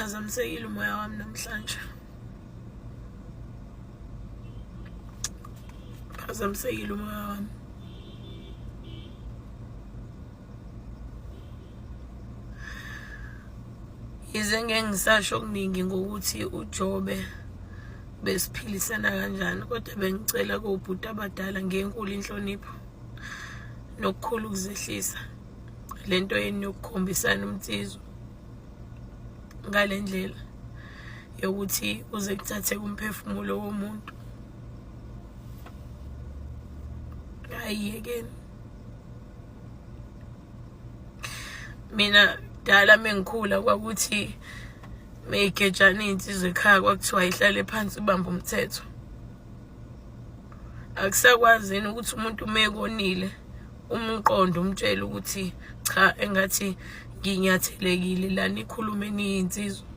Phazamisekile umoya wami namhlanje. Phazamisekile umoya wami. Yize ngeke ngisasho okuningi ngokuthi uJobe besiphilisana kanjani kodwa bengicela kobhuti abadala ngenkulu inhlonipho nokukhulu ukuzehlisa lento yenu yokukhombisana umnsizwa ngale ndlela yokuthi kuze kuthathe umphefumulo womuntu ayiyekeni mina dala mengikhula kwakuthi meyigejana iy'nsizwa ekhaya kwakuthiwa ihlale phansi ibambe umthetho akusakwazi yini ukuthi umuntu uma ekonile umqondo umtshele ukuthi cha engathi nginyathelekile la nikhulume niyinsizwa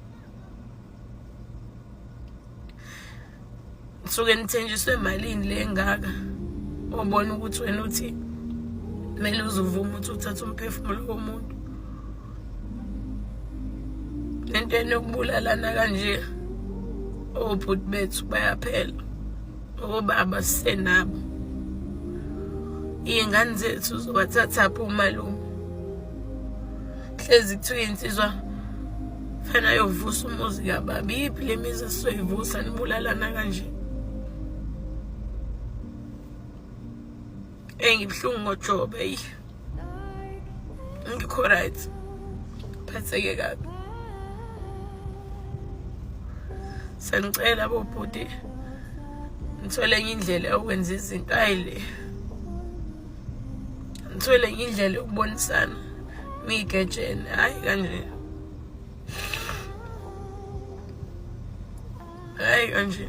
nisuke nithenjiswe malini le ngaka obona ukuthi wena uthi kumele uzuvume ukuthi uthathe umphefumulo womuntu lento enokubulalana kanje obhuti bethu bayaphela obaba sisenabo iy'ngane zethu uzobathathaphi umalume hlezi kuthiwa insizwa fana yovusa umuzi kababa iyiphi le mizi esizoyivusa nibulalana kanje eyi ngibuhlungu ngojobe eyi ngikho right phatheke kabi sengicela bobhuti ngithole enye indlela yokwenza izinto ayi le ngithole enye indlela yokubonisana miyigejene hayi kanje hayi kanje.